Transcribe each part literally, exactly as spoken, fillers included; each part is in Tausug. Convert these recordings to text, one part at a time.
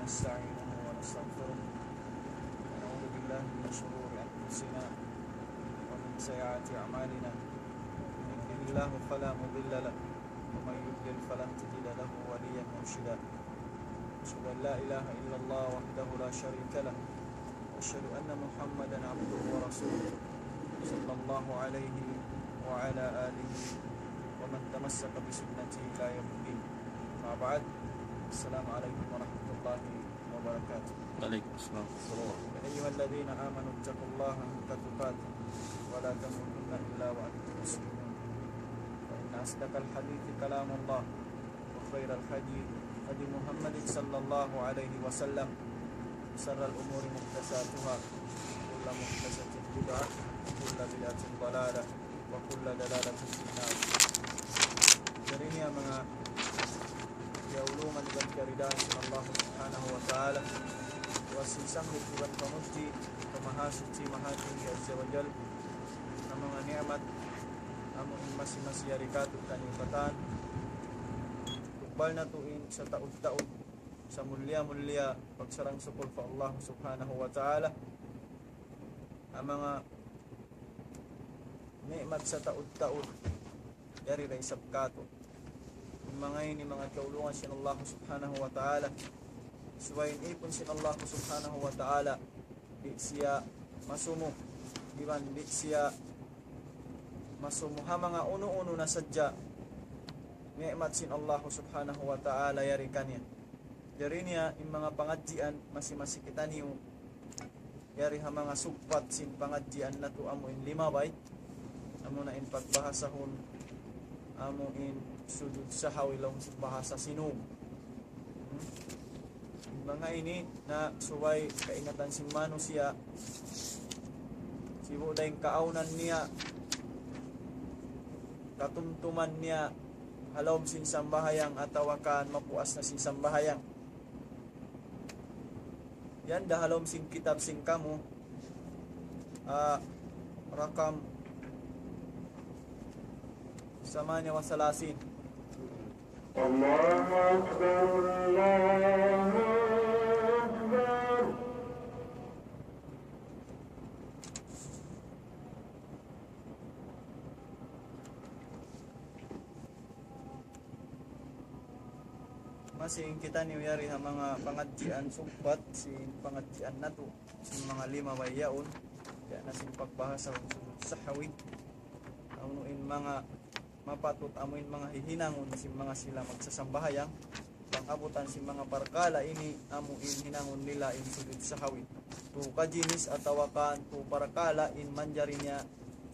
ونستعينه ونستغفره، ونعوذ بالله من شرور أنفسنا ومن سيئات أعمالنا. من يهده الله فلا مضل له، ومن يضلل فلن تجد له وليا مرشدا. أشهد أن لا إله إلا الله وحده لا شريك له، وأشهد أن محمدا عبده ورسوله، صلى الله عليه وعلى آله ومن تمسك بسنته إلى يوم الدين. أما بعد، السلام عليكم ورحمة الله وبركاته. وعليكم السلام. يا أيها الذين آمنوا اتقوا الله حق تقاته ولا تموتن إلا وأنتم مسلمون. فإن أصدق الحديث كلام الله، وخير الهدي هدي محمد صلى الله عليه وسلم، وشر الأمور محدثاتها، وكل محدثة بدعة، وكل بدعة ضلالة، وكل ضلالة في النار. Jari ini, manga kiyaulungan iban kiyaridaan sin Allah Subhanahu wa Ta'ala, wa sin sanglit iban pamudji pa Mahasuchi Mahatinggi Azza wa Jal, ha manga ni'mat amu in masi-masi yari kātu' kaniyu katan. Tukbal natu' in sataud-taud, samulliya-mulliya pagsarang-sukul pa Allah Subhanahu wa Ta'ala, ha manga ni'mat sataud-taud yari da isab kātu'. In manga ini manga kiyaulungan sin Allah Subhanahu wa Ta'ala. Subay in ipun sin Allah Subhanahu wa Ta'ala, di' siya masumu, iban di' siya masumu ha manga unu-unu na sadja ni'mat sin Allah Subhanahu wa Ta'ala yari kaniya. Jari niya in manga pangadjian masi-masi kitaniyu, yari ha manga sugpat sin pangadjian natu' amu in limabay, amu na in pagbahasahun, amu in sujud sahawi laung sin bahasa Sinug. Hmm? In manga ini na subay kaingatan sin manusiya', sibu' da in kaawnan niya, katumtuman niya, ha lawm sin sambahayang atawa kan mapuas na sin sambahayang. Yan da ha lawm sin kitab sin kamu, ah, rakam samaniya wa salasin. الله أكبر، الله أكبر. Masi in kitaniyu yari ha manga pangadjian sugpat sin pangadjian natu', sin manga limabay yaun, ya na sin pagbahasa sujud sahawi. Amu in manga mapatut amu in manga hihinangun sin manga sila magsasambahayang, pang-abutan sin manga parkala' ini, amu in hinangun nila in sujud sahawi. Tu kajinis atawa kan tu parkala' in manjari niya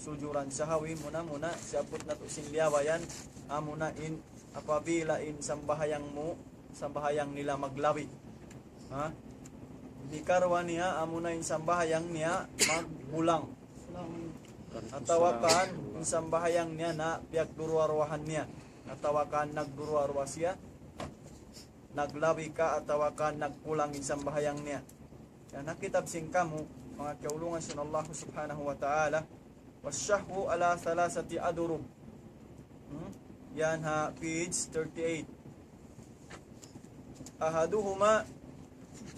sujuran sahawi, muna-muna, siyaput natu' sin liyabayan, amu na in apabila in sambahayang mu, sambahayang nila maglabi. Ha? Hikaruwa niya, amu na in sambahayang niya magkulang. Atawa kan in sambahayang niya na piyagduruwa-ruwahan niya. Atawa kan nagduruwa-ruwa siya, naglabi ka, atawa kan nagkulang in sambahayang niya. Yan, ha kitab sin kamu, manga kiyaulungan sin Allah Subhanahu wa Ta'ala, والسهو على ثلاثة أضرب. Hmm? Yan ha page thirty-eight. أحدهما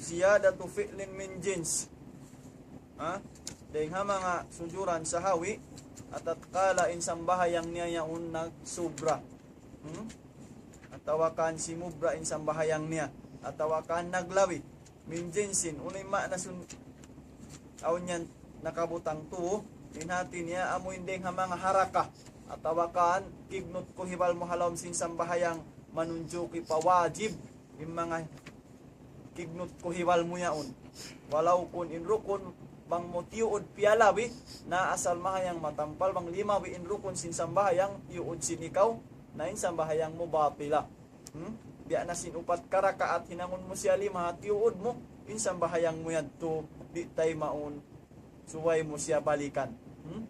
زيادة فعل من جنس. Ha? Dayng ha manga sujuran sahawi, atatkala in sambahayang niya yaun nagsubra. Hmm? Atawa kan simubra in sambahayang niya. Atawa kan naglabi. Min jinsin, unu in maana sun, awn yan nakabutang tu, in hati niya amu in dayng ha manga haraka, atawa kan kignut kuhibal mu ha lawm sin sambahayang manunjuki pa wajib, in manga kignut kuhibal mu yaun. Walaw kun in rukun, bang mu tiyuud piyalabi, na asal mahayang matampal, bang limabi in rukun sin sambahayang, tiyuud sin ikaw, na in sambahayang mu batila. Hmm? Biya' na sin upat ka rakaat hinangun mu siya lima, tiyuud mu, in sambahayang mu yadtu, di' taymaun, subay mu siya balikan. Hmm?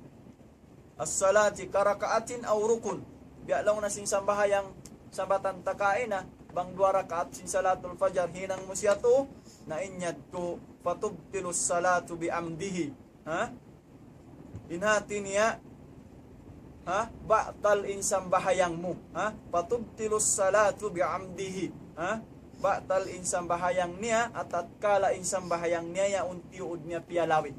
الصلاة كركعة أو ركن. Biya' laung na sin sambahayang, sambatan ta kaina, bang duwa rakaat sin salatul fajar hinang mu siya tu, na in yadtu, فتبطل الصلاة بعمده. Ha? In hati niya, ha? Batal in sambahayang mu. Ha? فتبطل الصلاة بعمده. Ha? batal in sambahayang niya, atatkala in sambahayang niya yaun tiyuud niya piyalawi.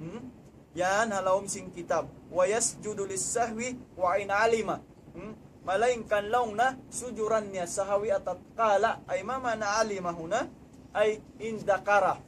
Hmm? Yan ha lawm sin kitab. ويسجد للسهو وإن علم. Hmm? Malaingkan laung na sujuran niya sahwi atatkala, ay ma ma'na alima huna, ay in dakara,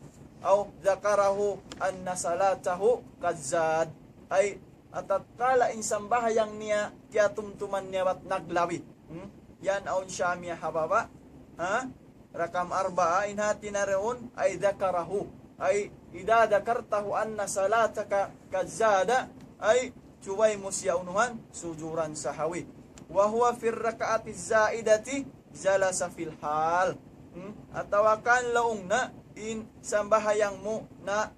aw dakarahu anna salatahu kazad. Ay atatkala in sambahayang niya, kiyatumtuman niya bat naglawi. Hmm? Yan awn siyamiya ha baba. Ha? Rakam arba'a, in hati niya duun, ay dakarahu. Ay, idha dakartahu anna salataka kazada, ay, subay mu siya unuhan, sujuran sahwi. Wa huwa fir raka'ati zaidati jalasa fil hal. Hmm? Atawa kan laung na, in sambahayang mu na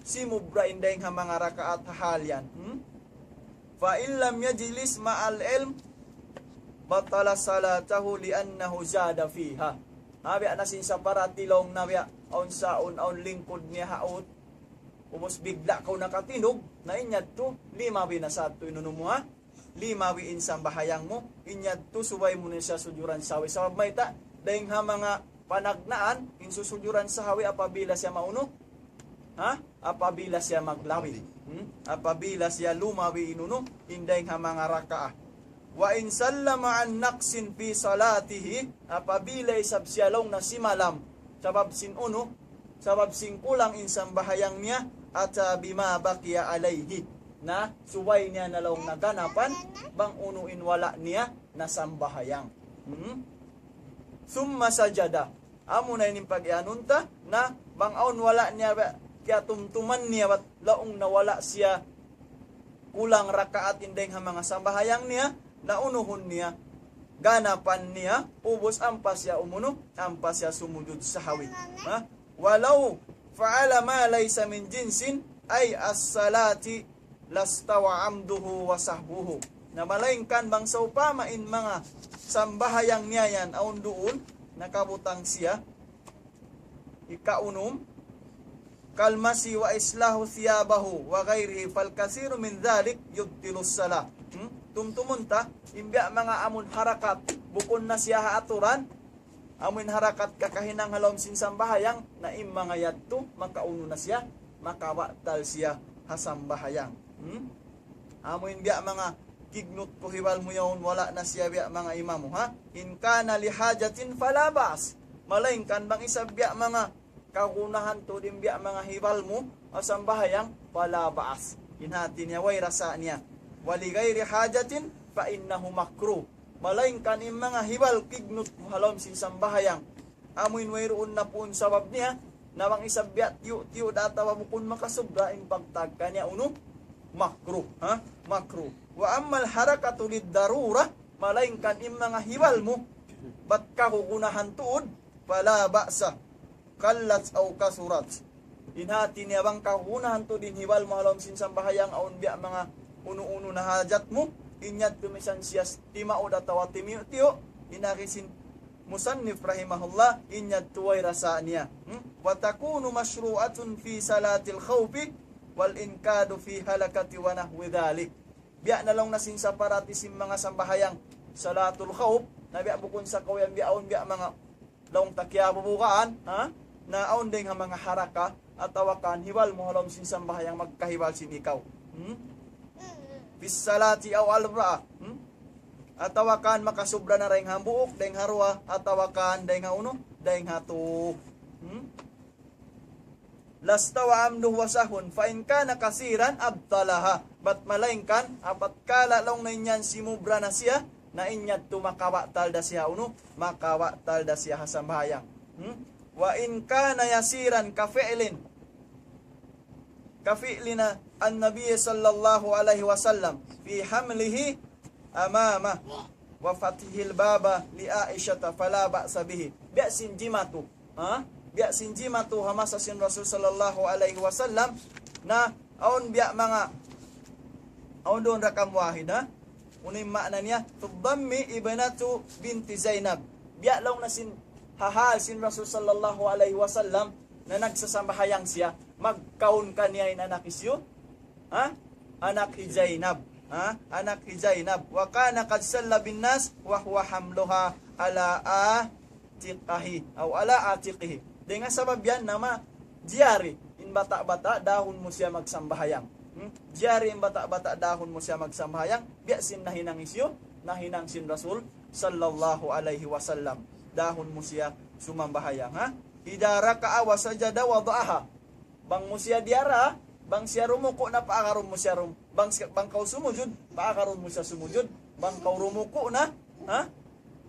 simubra in dayng ha manga rakaat ha hal yan. Hmm? فإن لم يجلس مع العلم بطل صلاته لأنه زاد فيها. Ha, biya' na sin saparati laung na biya', awn saun, awn lingkud niya ha ut. Ubus bigla' kaw nakatindug, na in yadtu, limawi na sa yadtu in unu mu ha. Limawi in sambahayang mu, in yadtu subay mu na siya sujuran sahwi. Sabab mayta', dayng ha manga panagnaan, in susujuran sahwi apabila siya maunu. Ha? Apabila siya maglawi. Hmm? Apabila siya lumawi in unu, in dayng ha manga rakaat. وإن سلم عن نقص في صلاته, apabila isab siya laung na simalam, sabab sin unu, sabab sin kulang in sambahayang niya, أتى بما بقي عليه. Na, subay niya na laung na ganapan, bang unu in wala' niya na sambahayang. Hmm? ثم سجد. Amu na ini in pag-iyanun ta, na bang awn wala' niya ba, kiyatumtuman niya bat laung na wala' siya kulang rakaat in dayng ha manga sambahayang niya, na unuhun niya, ganapan niya, ubus ampa siya umunu, ampa siya sumujud sahwi. Ha? ولو فعل ما ليس من جنس أي الصلاة لا استوى عمده وسهوه. Na malaingkan bang sawpama in manga sambahayang niya yan awn duun, nakabutang siya, ikaunum, كالمسح وإصلاح ثيابه وغيره فالكثير من ذلك يبطل الصلاة. Hmm? Tumtumun ta, in biya' manga amun harakat, bukun na siya ha aturan, amun harakat kakahinang ha lawm sin sambahayang, na in manga yadtu, makaunu na siya, makabatal siya ha sambahayang. Hmm? Amun biya' manga kignut ku hibal mu yaun, wala' na siya biya' manga imamu, ha? إن كان لحاجة فلا بأس. Malaingkan bang isab biya' manga kagunahan tuud in biya' manga hibal mu, ha sambahayang, فلا بأس. In hati niya, way rasa niya. ولغير حاجة فإنه مكروه. Malaingkan in manga hibal kignut mu ha lawm sin sambahayang. Amu in wayruun na puun sabab niya, na bang isab biya' tiyu'-tiyu' da atawa bukun makasubra in pagtag kaniya unu, makruh, ha? Makruh. وأما الحركة للضرورة, malaingkan in manga hibal mu, bat kagunahan tuud, فلا بأس. قلت أو كثرت. In hati niya bang kagunahan tuud in hibal mu ha lawm sin sambahayang awn biya' manga unu-unu na hajat mu, in yadtu misan siya timaud atawa timiyu'-tiyu', in agi sin musannif rahimahullah, in yadtu way rasa niya. Hmm? وتكون مشروعة في صلاة الخوف والإنقاذ في الهلكة ونحو ذلك. Biya' na laung na sin saparati sin manga sambahayang salatul khawf, na biya' bukun sa kaw yan biya' awn biya' manga laung ta kiyabubugaan, ha? Na awn dayng ha manga haraka, atawa kan hibal mu ha lawm sin sambahayang magkahibal sin ikaw. Hmm? في الصلاة أو أربعة. Hmm? Atawa kan makasubra na dayng ha hambuuk, dayng ha duwa, atawa kan dayng ha unu, dayng ha tū. Hmm? لا استوى عمده وسهوه، فإن كان كثيرا أبطلها. Bat malaingkan, apatkala laung na in yan simubra na siya, na in yadtu makabatal da siya unu, makabatal da siya ha sambahayang. Hmm? وإن كان يسيرا كفعل، كفعل النبي صلى الله عليه وسلم في حمله أمامة وفتحه الباب لعائشة فلا بأس به. Biya' sin jimatu. Ha? Biya' sin jimatu ha masa sin Rasul sallallahu alayhi wasallam, na awn biya' manga, awn duun rakam wahid, ha? Unu in maana niya, تضم ابنة بنت زينب. Biya' laung na sin hahal sin Rasul sallallahu alayhi wasallam, na nagsasambahayang siya, magkaun kaniya in anak hisiyu? Ha? Anak hi Zainab. Ha? Anak hi Zainab. وكان قد صلى بالناس وهو حملها على آه عاتقه أو على عاتقه. Dayn ha sabab yan na ma-, jari in bata'-bata' dahun mu siya magsambahayang. Hmm? Jari in bata'-bata' dahun mu siya magsambahayang. Biya' sin nahinang hisiyu, nahinang sin Rasul sallallahu alayhi wasallam. Dahun mu siya sumambahayang, ha? إذا ركع وسجد وضعها. Bang mu siya diyara, bang siya rumuku' na, paagarun mu siya rum-, bang siya, bang kaw sumujud, paagarun mu siya sumujud, bang kaw rumuku' na, ha?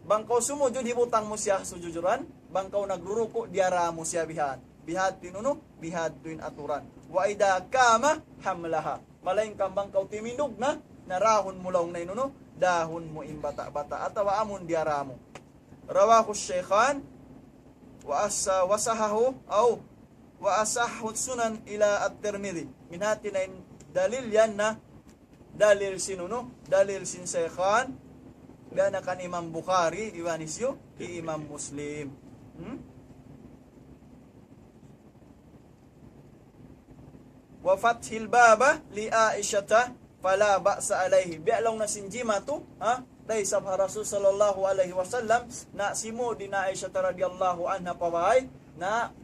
Bang kaw sumujud, hibutang mu siya sujujuran, bang kaw nagruruku', diyara mu siya bihan. Bihadtu in unu, bihadtu in aturan. وإذا قام حملها. Malaingkan bang kaw timindug na, na dahun mu laung na in unu, dahun mu in bata'-bata', atawa amun diyara mu. رواه الشيخان وأص-، وصححه أو وأصح السنن إلى الترمذي. Min hati na in dalil yan na, dalil sin unu, dalil sin Shaykhan, biya' na kan Imam Bukhari, iban hisiyu, hi Imam Muslim. Hmm? وفتح الباب لعائشة فلا بأس عليه. Biya' laung na sin jimatu, ha? Dayn ha Rasul sallallahu alayhi wasallam, na simud in Aisha radiyallahu anha pa bay, na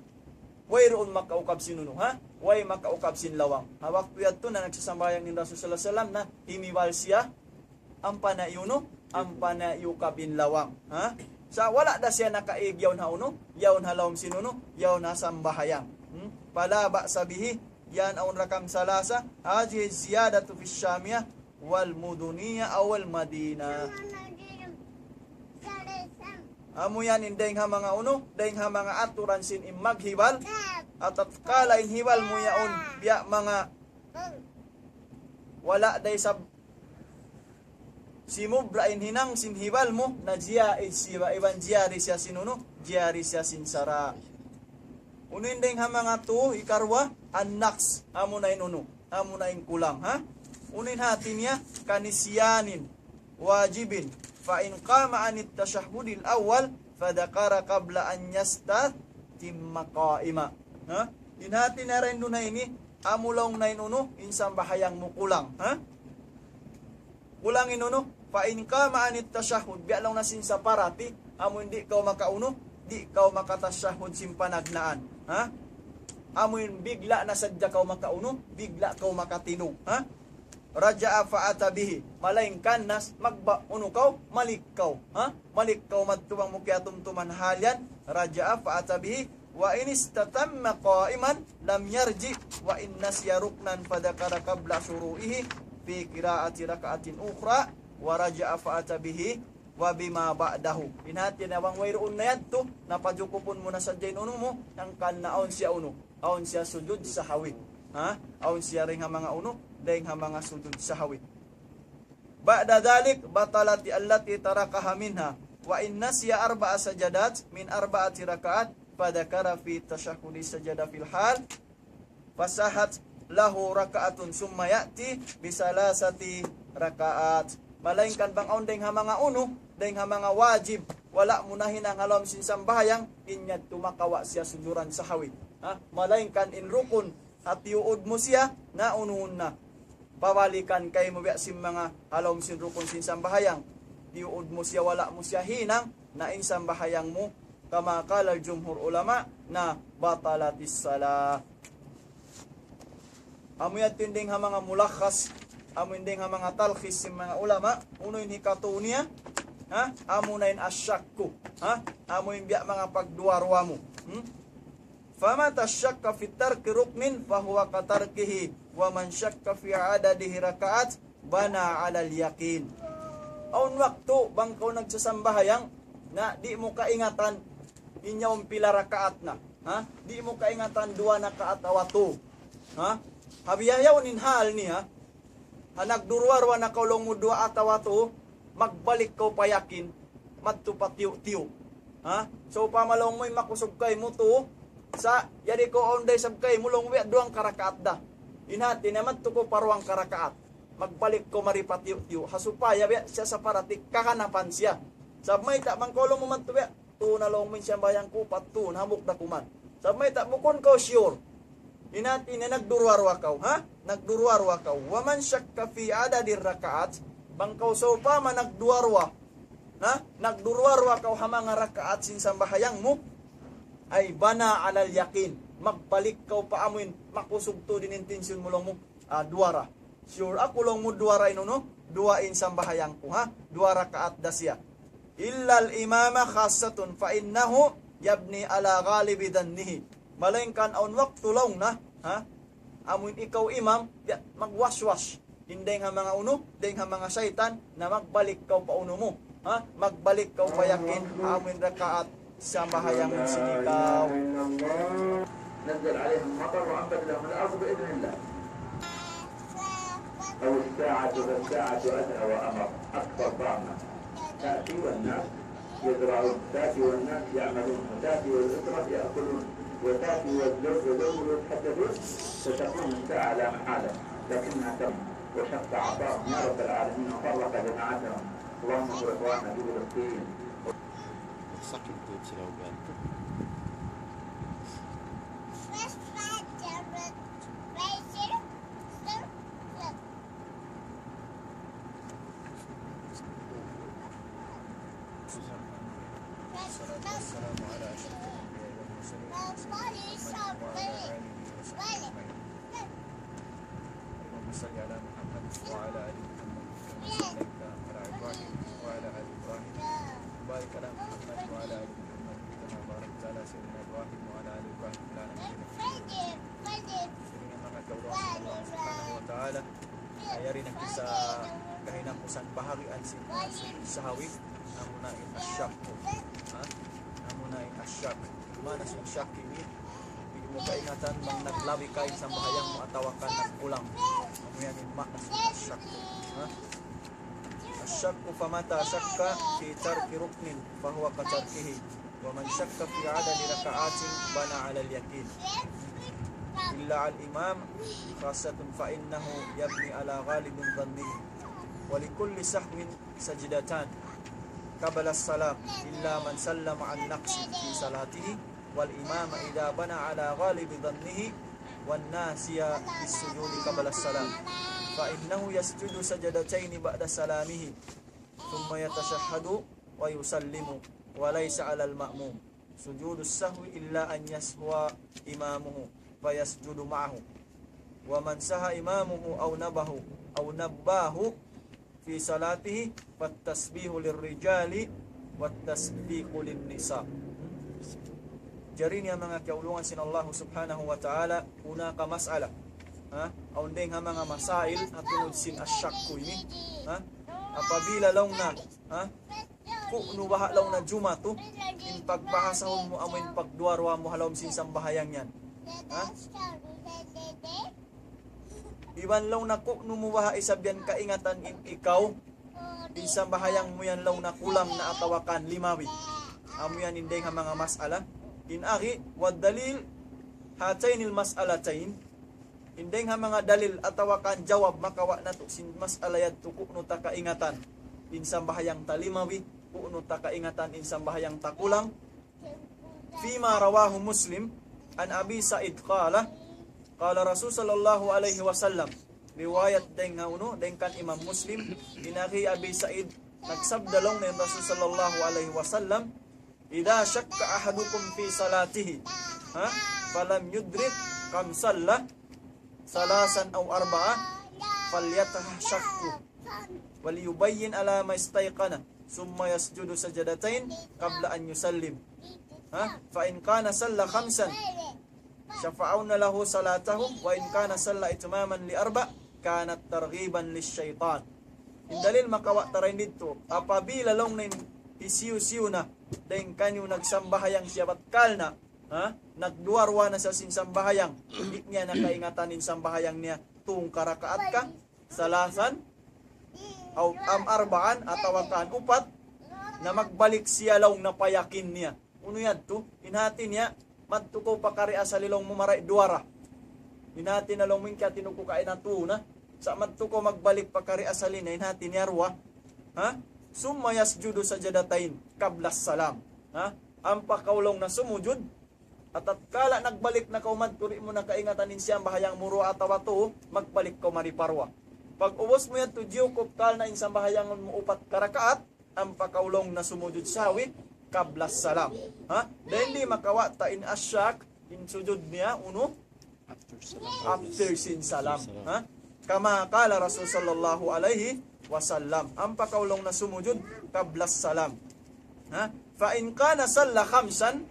wayruun makaukab sin unu, ha? Way makaukab sin lawang. Ha, waktu yadtu na nagsasambahayang in Rasul sallallahu alayhi wasallam na himibal siya, ampa na unu, ampa na iyukab in lawang. Ha? Sa' wala' da siya nakaig yaun ha unu, yaun ha lawm sin unu, yaun ha sambahayang. Hmm? فلا بأس به, yan awn rakam salasa, هذه الزيادة في الشامية والمدنية أو المدينة. Amu yan in dayn ha manga unu, dayn ha manga aturan sin in maghibal, atatkala in hibal mu yaun, biya' manga wala' da isab simubra in hinang sin hibal mu, na jaiz siya, iban jari siya sin unu, jari siya sin sara'. Unu in dayn ha manga tu, hikaruwa, النقص, amu na in unu, amu na in kulang, ha? Unu in hati niya, كنسيان واجب، فإن قام عن التشهد الأول فذكر قبل أن يستتم قائما. Ha? In hati niya dayn duun ha ini, amu laung na in unu, in sambahayang mu kulang, ha? Kulang in unu, فإن قام عن التشهد, biya' laung na sin saparati, amu in di' kaw makaunu, di' kaw makatashahhud sin panagnaan, ha? Amu in bigla' na sadja kaw makaunu, bigla' kaw makatinug, ha? رجع فأتى به. Malaingkan na s-, magba-, unu kaw, malik kaw. Ha? Malik kaw madtu bang mu kiyatumtuman hal yan. رجع فأتى به. وإن استتم قائما لم يرجع. وإن نسي ركنا فذكر قبل شروعه في قراءة ركعة أخرى ورجع فأتى به وبما بعده. In hati niya bang wayruun na yadtu, na pajukupun mu na sadja in unu mu, hangkan na awn siya unu. Awn siya sujud sahawi. Ha? Awn siya dayn ha manga unu, dayn ha manga sujud sahawi. بعد ذلك بطلت التي تركها منها، وإن نسي أربع سجدات من أربع ركعات فذكر في التشهد سجد في الحال فصحت له ركعة ثم يأتي بثلاثة ركعات. Malaingkan bang awn dayn ha manga unu, dayn ha manga wajib, wala' mu nahinang ha lawm sin sambahayang, in yadtu makawa' siya sujuran sahawi. Ha? Malaingkan in rukun, ha tiyuud mu siya, na unuhun na. Pabalikan kaymu biya' sin manga ha lawm sin rukun sin sambahayang. Tiyuud mu siya, wala' mu siya hinang, na in sambahayang mu, كما قال جمهور العلماء, na بطلت الصلاة. Amu yan in dayn ha manga mulakhas, amu in dayn ha manga talkhis sin manga ulama, unu in hikatu niya, ha? Amu na in ashakku, ha? Amu in biya' manga pagduwa-ruwa mu. Hmm? فمتى شك في ترك ركن فهو كتركه، ومن شك في عدد ركعات بنى على اليقين. Awn waktu, bang kaw nagsasambahayang, na di' mu kaingatan, in yaun pila rakaat na. Ha? Di' mu kaingatan duwa na ka atawa tu. Ha? Ha bihaun in hal niya, ha nagduruwa-ruwa na kaw laung mu duwa atawa tu, magbalik kaw pa yakin, madtu pa tiyu'-tiyu'. Ha? Sawpama laung mu in makusug kaymu tu, sa' yari kaw awn da isab kaymu laung mu biya' duwang karakaat da. In hati niya madtu kaw pa duwang karakaat. Magbalik kaw mari pa tiyu'-tiyu'. Ha supaya biya' siya saparati kaganapan siya. Sabab mayta' bang kaw laung mu madtu biya' tu na laung mu in sambahayang ku, pattu na hambuuk da kuman. Sabab mayta' bukun kaw sure. In hati niya nagduruwa-ruwa kaw, ha? Nagduruwa-ruwa kaw. ومن شك في عدد الركعات, bang kaw sawpama nagduwa-ruwa. ha? Nagduruwa-ruwa kaw ha manga rakaat sin sambahayang mu, ay بنى على اليقين. Magbalik kaw pa amuin makusug tuud in intensyon mu laung mu, ah, duwa ra. Sure aku laung mu duwa ra in unu, duwa in sambahayang ku, ha? Duwa rakaat da siya. إلا الإمام خاصة فإنه يبني على غالب ظنه. Malaingkan awn waktu laung na, ha? Amuin ikaw imam, ya, magwaswas. In dayng ha manga unu, dayng ha manga saytan, na magbalik kaw pa unu mu. Ha? Magbalik kaw pa yakin, amuin rakaat, sambahayang mu sin ikaw. نزل عليهم مطر وأنبت لهم الأرض بإذن الله. أو الساعة فالساعة أدهى وأمر، أكثر طعما. تأتي والناس يزرعون، تأتي والناس يعملون، وتأتي والأسرة يأكلون، وتأتي والزوج والزوجة يتحدثون، ستقوم الساعة لا محالة، لكنها تم، وشق عطاهم يا رب العالمين، وفرق جماعتهم. اللهم انصر إخواننا في فلسطين. Sakit tuud sila ugan. الصلاة والسلام على أشرف الأنبياء والمرسلين، محمد وعلى آله وصحبه أجمعين. اللهم صل على محمد وعلى آل محمد كما صليت على إبراهيم وعلى آل إبراهيم. وبارك على محمد وعلى آل محمد كما باركت على سيدنا إبراهيم وعلى آل إبراهيم في العالمين إنك حميد مجيد. Siring in manga kaulungan sin Allah Subhanahu wa Ta'ala, yari na kita ha kahinapusan bahagian sin, sin sahawi, amuna in ash-shakku. Ha? Amuna in ash-shak. Maana sin shak ini, di' mu kaingatan bang naglabi ka in sambahayang mu atawa ka nagkulang. Amu yan in maana sin ash-shakku. Ha? الشك فمتى شك في ترك ركن فهو كتركه، ومن شك في عدد ركعات بنى على اليقين. إلا على الإمام خاصة فإنه يبني على غالب ظنه، ولكل سهو سجدتان قبل السلام إلا من سلم عن نقص في صلاته، والإمام إذا بنى على غالب ظنه والناسي بالسجود قبل السلام فإنه يسجد سجدتين بعد سلامه ثم يتشهد ويسلم، وليس على المأموم سجود السهو إلا أن يسهو إمامه فيسجد معه، ومن سها إمامه أو نبه أو نباه في صلاته فالتسبيح للرجال والتصفيق للنساء. Jari ini manga kiyaulungan sin Allah Subhanahu wa Ta'ala, una ka mas'ala. Ha? Awn dayng ha manga masail, ha tungud sin ash-shakku ini. Ha? Apabila laung na, ha? Ku'nu baha' laung na jumatu, in pagbahasahun mu amu in pagduwa-ruwa mu ha lawm sin sambahayang yan. Ha? Iban laung na ku'nu mu baha' isab yan kaingatan in ikaw, in sambahayang mu yan laung na kulang na atawa kan limabi. Amu yan in dayng ha manga mas'ala. In agi, والدليل هاتين المسألتين. In dayng ha manga dalil atawa kan jawab makawa' natu' sin mas'ala yadtu ku'nu ta kaingatan in sambahayang ta limabi, ku'nu ta kaingatan in sambahayang ta kulang. فيما رواه مسلم عن أبي سعيد قال، قال رسول صلى الله عليه وسلم. Riwayat dayng ha unu, dayng kan Imam Muslim, in agi Abi Sa'id, nagsabda laung niya in Rasul sallallahu alayhi wasallam, إذا شك أحدكم في صلاته، ha, فلم يدرك كم صلى، ثلاثا أو أربعا، فليطرح شكه، وليبين على ما استيقن، ثم يسجد سجدتين قبل أن يسلم. Ha? فإن كان صلى خمسا، شفعن له صلاته، وإن كان صلى إتماما لأربع، كانت ترغيبا للشيطان. In dalil makawa' ta dayn didtu, apabila laung niya hisiyu-siyu na, dayn kaniyu nagsambahayang siya bat karna', ha? Nagduwa-ruwa na siya sin sambahayang, di' niya na kaingatan in sambahayang niya, tū ka rakaat ka, ثلاثا أو أم أربعا, atawa kan upat, na magbalik siya laung na pa yakin niya. Unu yadtu, in hāti niya, madtu kaw pa kari asali laung mu marayaw duwa ra. In hāti niya laung mu in kiyatinu ku kaina tū na. Sa' madtu kaw magbalik pa kari asali niya, in hāti niya duwa. Ha? ثم يسجد سجدتين قبل السلام. Ha? Ampa kaw laung na sumujud. At tatkala nagbalik na kaw madtu, di' mu na kaingatan in sambahayang mu duwa atawa tū, magbalik kaw mari pa duwa. Pag-ubus mu yadtu, jiyukup karna' in sambahayang mu upat ka rakaat, Ampa kaw laung na sumujud sahwi, qabla salam. Ha? Dayn di makawa' ta in ash-shak, in sujud niya, unu? After salam. After sin salam. Ha? Kama qala Rasul sallallahu alayhi wasallam. Ampa kaw laung na sumujud, qabla salam. Ha? Fa in kana salla khamsan,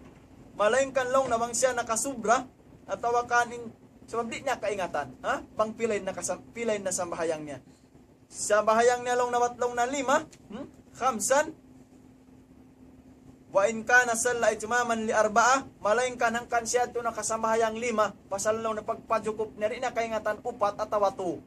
malaingkan laung na bang siya nakasubra, atawa kan in, sabab di' niya kaingatan. Ha? Bang pila in nakasam-, pila in nasambahayang niya. Sambahayang niya laung na bat laung na lima, hmm? Khamsan. Wa in kana salla itmaman li arba'a, malaingkan hangkan siya tu nakasambahayang lima, pasal laung na pagpajukup niya, di' niya kaingatan upat atawa tu.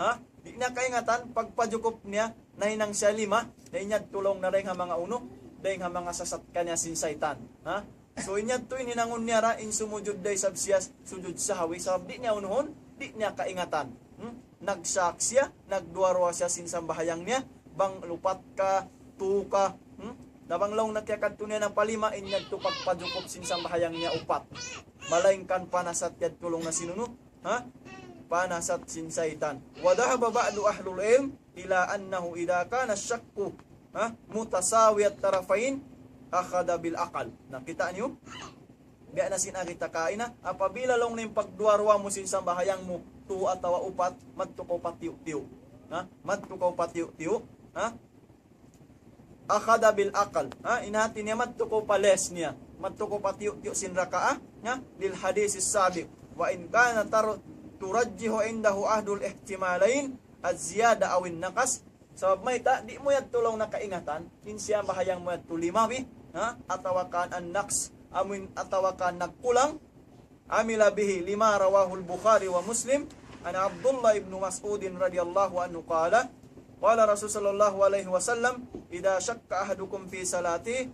Ha? Di' niya kaingatan pagpajukup niya, nahinang siya lima, na in yadtu laung na dayn ha manga unu, dayn ha manga sasat kaniya sin saytan. Ha? So, in yadtu in hinangun niya ra, in sumujud da isab siya sujud sahwi, sabab di' niya unuhun, di' niya kaingatan. Hmm? Nagsak siya, nagduwa-ruwa siya sin sambahayang niya, bang upat ka, tu ka, hmm? Na bang laung na kiyakadtu niya na pa lima, in yadtu pagpajukup sin sambahayang niya upat. Malaingkan panasat yadtu laung na sin unu, ha? Panasat sin saytan. Wa dhahaba ba'du ahlul ilm ila annahu idha kana shakku, ha? Mutasawi at-tarafayn akhadha bil aqal. Na, kita' niyu? Biya' na sin kita kaina, apabila laung na in pagduwa-ruwa mu sin sambahayang mu, tu atawa upat, madtu kaw patiyu'-tiyu'. Ha? Madtu kaw patiyu'-tiyu'. Ha? Akhadha bil aqal. Ha? In hati niya madtu kaw pa less niya. Madtu kaw patiyu'-tiyu' sin raka'a. Ha? Lil hadith as-sabiq. Wa in kana tar-, turajjihu indahu ahdul ihtimalayn, az-ziyada aw in-naqas. Sabab mayta', di' mu yadtu laung na kaingatan, in sambahayang mu yadtu lima bi, ha? Atawa kan an-naqs, amuin atawa kan nagkulang. Amila bihi lima rawahul Bukhari wa Muslim, an Abdullah ibn Mas'udin radiyallahu anhu qala, qala Rasul sallallahu alayhi wasallam, "Idha shakka ahadukum fi salati,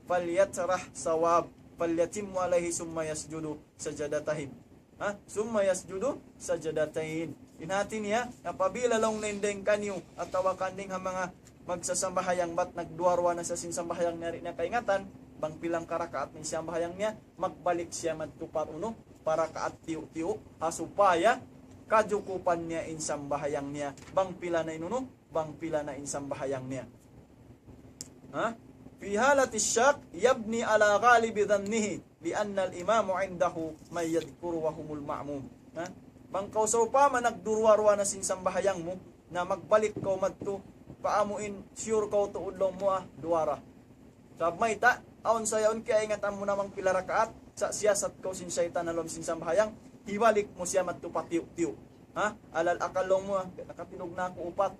falyatrah sawab, falyatimmu alayhi summa yasjudu sajadatayn." Ha? Summa yasjudu sajadatayn. In hati niya, apabila laung na in dayn kaniyu, atawa kan dayn ha manga magsasambahayang bat nagduwa-ruwa na sa sin sambahayang niya di' na kaingatan, bang pilang karakaat na in sambahayang niya, magbalik siya madtu pa unu, pa rakaat tiyu'-tiyu', ha supaya kajukupan niya in sambahayang niya, bang pila na in unu, bang pila na in sambahayang niya. Ha? Fi halati shak yabni ala ghalibi dhannihi, li anna al-imamu indahu man yadhkuru wa humul ma'mum. Ha? Bang kaw sawpama nagduruwa-ruwa na sin sambahayang mu, na magbalik kaw madtu, pa amuin sure kaw tuud laung mu, ah, duwa ra. Sabab mayta', awn sa yaun kiyaingatan mu na bang pila rakaat, sa' siyasat kaw sin saytan ha lawm sin sambahayang, hibalik mu siya madtu pa tiyu'-tiyu'. Ha? Alal akal laung mu, ah, nakatindug na aku upat.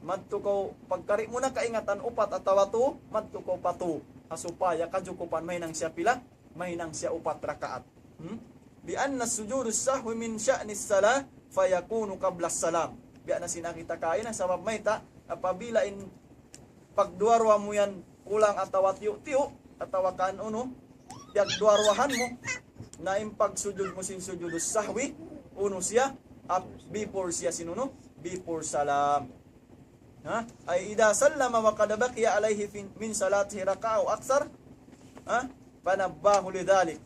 Madtu kaw, pagkari mu na kaingatan upat atawa tu, madtu kaw pa tu. Ha supaya kajukupan mahinang siya pila, mahinang siya upat rakaat. Hmm? Li anna sujudus sahwi min sha'nis salah, fayakunu qablas salam. Biya' na sin kita kaina, sabab mayta', apabila in pagduwa-ruwa mu yan kulang atawa tiyu'-tiyu', atawa kan unu, piyagduwa-ruwahan mu, na in pagsujud mu sin sujudus sahwi, unu siya, ap-, before siya sin unu, before salam. Ha? Ay idha sallama wa qad baqiya alayhi fi, min salatihi raka'a aw akthar, ha? Fanabbahu lidhalik.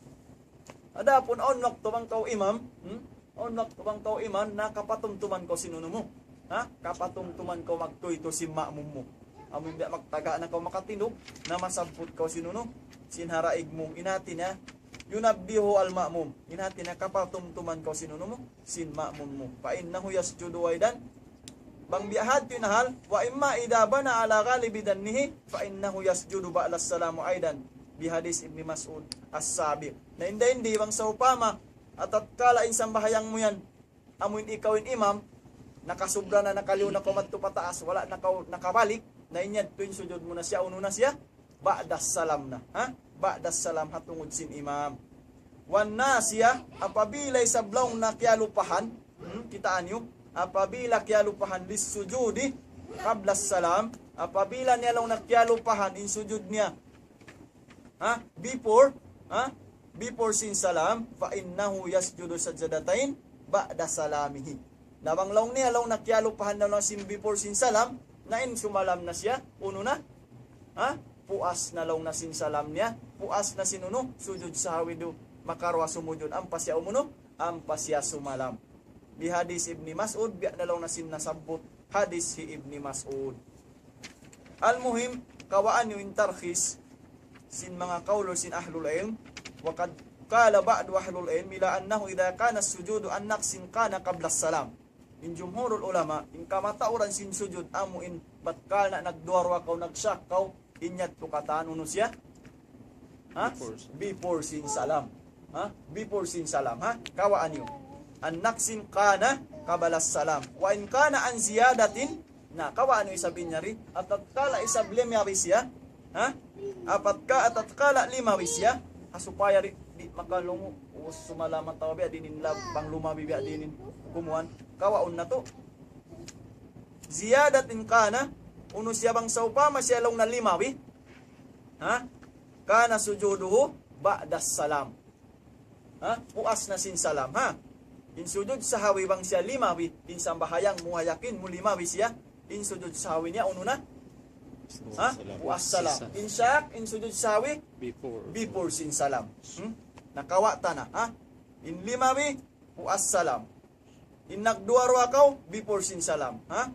Adapun awn waktu bang kaw imam, hmm? Awn waktu bang kaw imam, na kapatumtuman kaw sin unu mu. Ha? Kapatumtuman kaw magtūy tu sin ma'mum mu. Amun biya' magtaga na kaw makatindug, na masabbut kaw sin unu, sin haraig mu, in hati niya, yunabbihu al-ma'mum. In hati niya kapatumtuman kaw sin unu mu, sin ma'mum mu. Fa innahu yasjudu aydan. Bang biya' hadtu in hal, wa imma idha bana ala ghalibi dhannihi, fa innahu yasjudu ba'das salam aydan. Bi hadith Ibni Mas'ud as-sabiq. Na inda-indi bang sawpama, atatkala in sambahayang mu yan, amuin ikaw in imam, nakasubra na, nakaliyu na kaw madtu pataas, wala' na kaw nakabalik, na in yadtu in sujud mu na siya, unu na siya, ba'das salam na, ha? Ba'das salam ha tungud sin imam. Wan nasiya, apabila isab laung na kiyalupahan, hmm, kitaa niyu, apabila kiyalupahan lis sujudi qablas salam, apabila niya laung na kiyalupahan in sujud niya, ha? Before, ha? Before sin salam, fa innahu yasjudu sajadatayn ba'da salamihi. Na bang laung niya, laung na kiyalupahan na laung sin before sin salam, na in sumalam na siya, unu na? Ha? Puas na laung na sin salam niya, puas na sin unu, sujud sahwi du, makaruwa sumujud, ampa siya umunu, ampa siya sumalam. Bi hadith Ibni Mas'ud, biya' na laung na sin nasabbut, hadith hi Ibni Mas'ud. Al-muhim, kawaan niyu in tarkhis sin manga kaul sin ahlul ilm, وقد قال بعض أهل العلم إلى أنه إذا كان السجود عن نقص كان قبل السلام. In jumhurul ulama, in kamatauran sin sujud amu in bat kala nagduwa-ruwa kaw, nagshak kaw, in yadtu katan unu siya? Ha? Before salam. Before sin salam. Ha? Before sin salam, ha? Kawaan niyu. عن نقص كان قبل السلام. وإن كان عن زيادة, na, kawaan niyu isab in yari. Atatkala isab limabi siya. Ha? Atatka-, atatkala limabi siya. Ha, supaya di', di' makalungu', ubus sumalam atawa biya' diin in lab-, bang lumabi biya' diin in kumuan. Kawaun natu'. زيادة كان, unu siya bang sawpama siya laung na limabi. Ha? كان سجوده بعد السلام. Ha? Puas na sin salam, ha? In sujud sahwi bang siya limabi, in sambahayang mu ha yakin mu limabi siya, in sujud sahwi niya unu na? Ha? Salam. Puas salam. Sisa. In shak, in sujud sahwi? Before. Before sin salam. Hmm? Nakawa' ta na, ha? In limabi, puas salam. In nagduwa-ruwa kaw, before sin salam. Ha?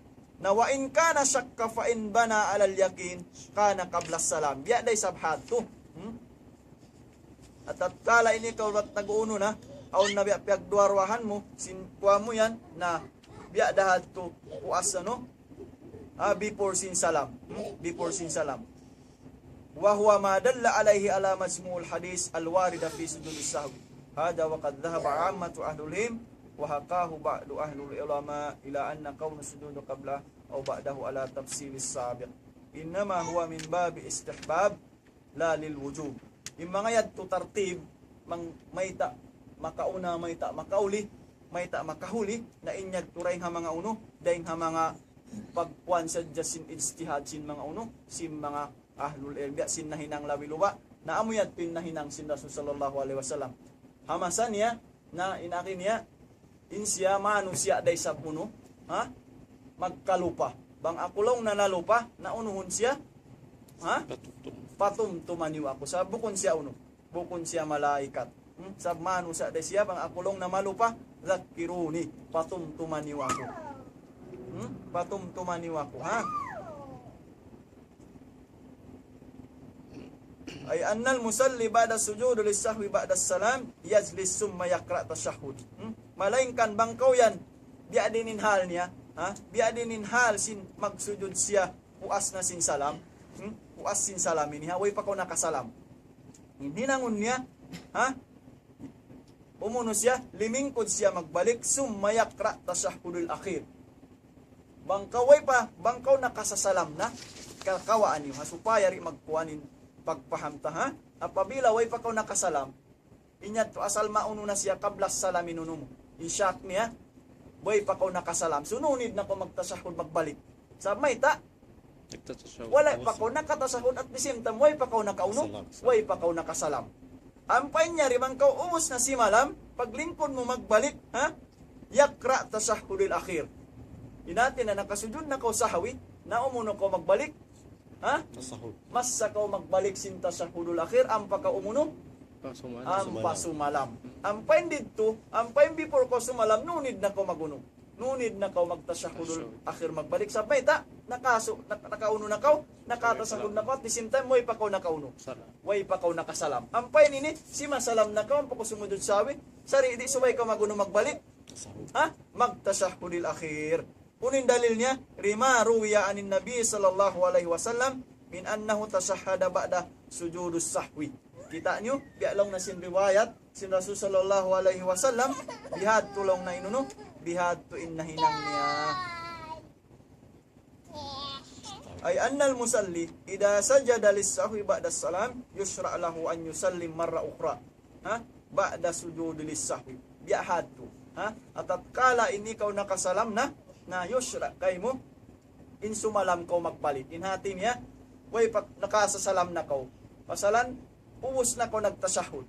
Na وإن كان شك فإن بنى على اليقين كان قبل السلام. Biya' da isab hadtu. Hmm? Atatkala ini kaw bat nag-unu na, awn na biya' piyagduwa-ruwahan mu, sin kuwa mu yan, na biya' da hadtu, puas anu, ah, before sin salam. Hmm? Before sin salam. وهو ما دل عليه على مجموع الحديث الواردة في سجود السهو. هذا وقد ذهب عامة أهل العلم وحكاه بعض أهل العلماء إلى أن كون السجود قبله أو بعده على التفصيل السابق إنما هو من باب الاستحباب لا للوجوب. In manga yadtu tartib, mang-, mayta' makauna, mayta' makauli, mayta' makahuli, na in yadtu dayn ha manga unu, dayn ha manga pagkuwan sadja sin ijtihad sin manga unu, sin manga ahlul ilm, biya' sin nahinang labi luba, na amu yadtu in nahinang sin Rasul sallallahu alayhi wasallam. Ha masa niya, na in agi niya, in siya manusiya' da isab unu, ha? Magkalupa. Bang aku laung na nalupa, na unuhun siya, ha? Patumtum. Patumtuma niyu aku. Sa' bukun siya unu, bukun siya malaikat. Hmm? Sa' manusiya' da siya, bang aku laung na malupa, ذكروني. Patumtuma niyu aku. Hmm? Patumtuma niyu aku, ha? أي أن المصلي بعد السجود للسهو بعد السلام يجلس ثم يقرأ التشهد. Hmm? Malaingkan bang kaw yan, biya' diin in hal niya, ha? Biya' diin in hal sin magsujud siya, puas na sin salam. Hmm? Puas sin salam ini, ha? Way pa kaw nakasalam. In hinangun niya, ha? Umunu siya, limingkud siya magbalik, ثم يقرأ التشهد الأخير. Bang kaw way pa, bang kaw nakasasalam na, ka-, kawaan niyu, ha, supaya di' magkuwan in pagpaham ta, ha? Apabila way pa kaw nakasalam, in yadtu asal maunu na siya قبل السلام in unu mu. In shak niya, way pa kaw nakasalam. So, no need na kaw magtashahhud magbalik. Sa' mayta', wala' pa kaw nakatasahhud at the same time, way pa kaw nakaunu, way pa kaw nakasalam. Ampa in yari bang kaw ubus na simalam, paglingkud mu magbalik, ha? يقرأ التشهد الأخير. In hati niya nakasujud na kaw sahwi, na umunu kaw magbalik, ha? Masa kaw magbalik sin tashahhudul akhir, ampa kaw umunu, ampa sumalam. Ampa in didtu, ampa in before kaw sumalam, no need na kaw magunu. No need na kaw magtashahhudul akhir magbalik. Sa' mayta', nakasu-, nak-, nakaunu na kaw, nakatasahhud na kaw, at the same time, way pa kaw nakaunu. Way pa kaw nakasalam. Ampa in ini, simasalam na kaw, ampa kaw sumujud sahwi, sa' di', di' subay kaw magunu magbalik. Ha? Magtashahhudil akhir. Unu in dalil niya, لما روي عن النبي صلى الله عليه وسلم من أنه تشهد بعد سجود السهو. Kita' niyu, biya' laung na sin riwayat, sin Rasul sallallahu alayhi wasallam, bihadtu laung na in unu, bihadtu in nahinang niya. أي أن المصلي إذا سجد للسهو بعد السلام يشرع له أن يسلم مرة أخرى. Ha? بعد سجود للسهو. Biya' hadtu. Ha? Atatkala in ikaw nakasalam na, na yushra' kaymu, in sumalam kaw magbalik. In hati niya, way pa, nakasasalam na kaw. Pasalan, ubus na kaw nagtashahhud.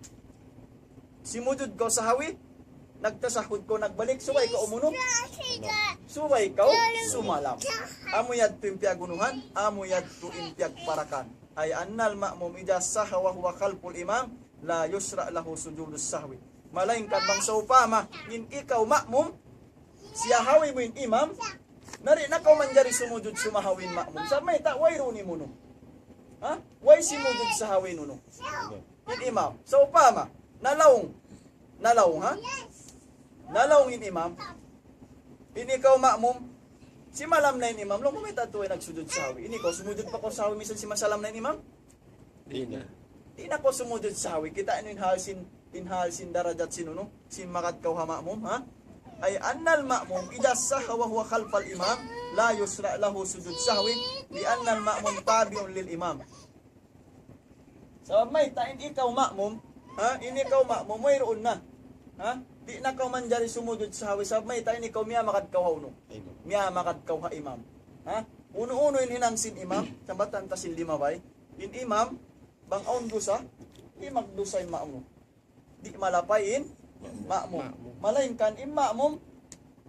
Simujud kaw sahwi, nagtashahhud kaw nagbalik, subay kaw umunu. Subay kaw sumalam. Amu yadtu in piyagunuhan, amu yadtu in piyagparakan. أي أن المأموم إذا سهى وهو خلف الإمام لا يشرع له سجود السهو. Malaingkan bang sawpama, in ikaw ma'mum, siyahwi mu in imam, Na di' na kaw manjari sumujud sumahaw in ma'mum. Sa' mayta', wayruun in unu. Ha? Way simujud sahaw in unu. In imam. Sawpama, nalaung. Nalaung, ha? Nalaung in imam. In ikaw ma'mum. Simalam na in imam. Laung mu mayta' tuud way nagsujud sahaw. In ikaw sumujud pa kaw sahaw, misan simasalam na in imam. Di' na. Di' na kaw sumujud sahaw. Kita' niyu in hal sin, in hal sin darajat sin unu, sin magad kaw ha ma'mum, ha? أي أن المأموم إذا سهى وهو خلف الإمام لا يشرع له سجود سهو لأن المأموم تابع للإمام. Sabab mayta', in ikaw ma'mum, ha? In ikaw ma'mum, wayruun na. Ha? Di' na kaw manjari sumujud sahaw. Sabab mayta', in ikaw miyamagad kaw ha unu. Imam. Miyamagad kaw ha imam. Ha? Unu-unu in hinang sin imam, sambatan ta sin limabay. In imam, bang awn dusa, di' magdusa in ma'mum. Di' malapay in ma'mum. Ma'mum. Malaingkan in ma'mum,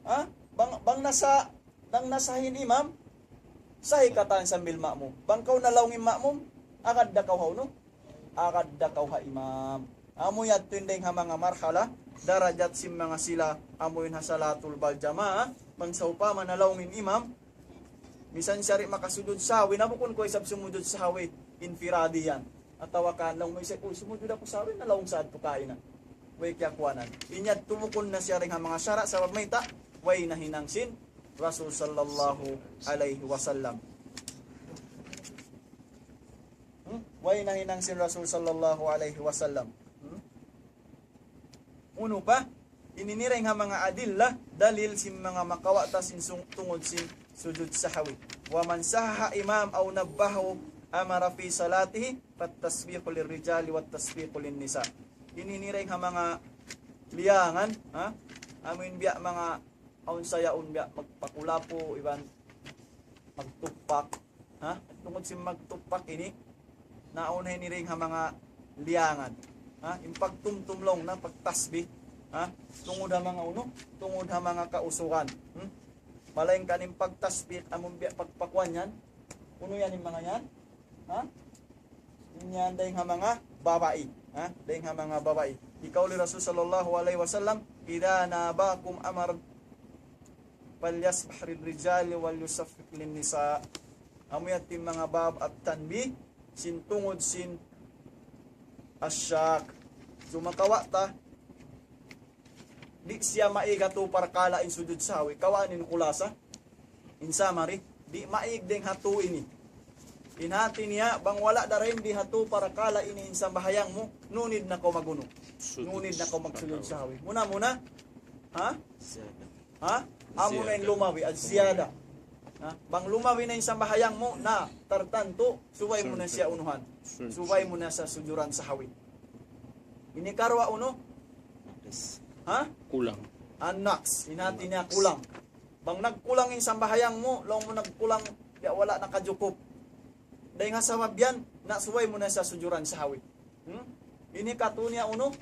ha? Bang, bang nasa, bang nasa in imam, sahi katan sambil ma'mum. Bang kaw nalaung in ma'mum, agad da kaw ha unu? Agad da kaw ha imam. Amu yadtu in dayng ha manga marhala, darajat sin manga sila, amu in ha salatul bal jamaah, bang sawpama nalaung in imam, misan siya di' makasujud sahaw, na bukun kaw isab sumujud sahaw, infiradi yan. Atawa kan laung mu isab, "Uy, sumujud aku sahaw," nalaung sa adtu kaina. Way kiyakuanan. In yadtu bukun na siya dayng ha manga sara', sabab mayta', way na hinang sin Rasul sallallahu alayhi wasallam. Hmm? Way na hinang sin Rasul sallallahu alayhi wasallam. Hmm? Unu pa? Ini in dayng ha manga adilla, dalil sin manga makawa' ta sin sung-, tungud sin sujud sahawi. ومن صحح إمام أو نبهه أمر في صلاته فالتسبيح للرجال والتصفيق للنساء. Ini in dayng ha manga liyangan, ha? Amu in biya' manga awn sa yaun biya' magpakulapu, iban magtupak. Ha? Tungud sin magtupak ini, nauna ini dayng ha manga liyangan. Ha? In pagtumtum laung na, pagtasbih. Ha? Tungud ha manga unu, tungud ha manga kausugan. Hmm? Malaingkan in pagtasbih, amun biya' pagpakuan yan. Unu yan in manga yan? Ha? Yan dayng ha manga babai. Ha? Dayng ha manga babai. لقول الرسول صلى الله عليه وسلم: إذا ناباكم أمر فليسبح للرجال وليصفق للنساء. Amu yadtu in manga bab at-tanbih, sin tungud sin ash-shak. So, makawa' ta, di' siya maig ha tū parakala' in sujud sahawi. Kawaan in khulasa, in summary, di' maig dayng ha tū ini. In hati niya, bang wala' da dayng di ha tū parakala' ini in sambahayang mu, nunid na kaw magunu. Nunid na kaw magsujud sahawi. Muna-muna, ha? Ha? Amu na in lumabi, az-ziyada. Ha? Bang lumabi na in sambahayang mu, na, tartantu, subay mu na siya unuhan. Subay mu na sa sujuran sahawi. Ini karuwa unu? Ha? Kulang. An-naqs. In hati niya kulang. Bang nagkulang in sambahayang mu, laung mu nagkulang, ya wala' nakajukup. Dayng ha sabab yan, na subay mu na sa sujuran sahawi. Hmm? Ini katu' niya unu?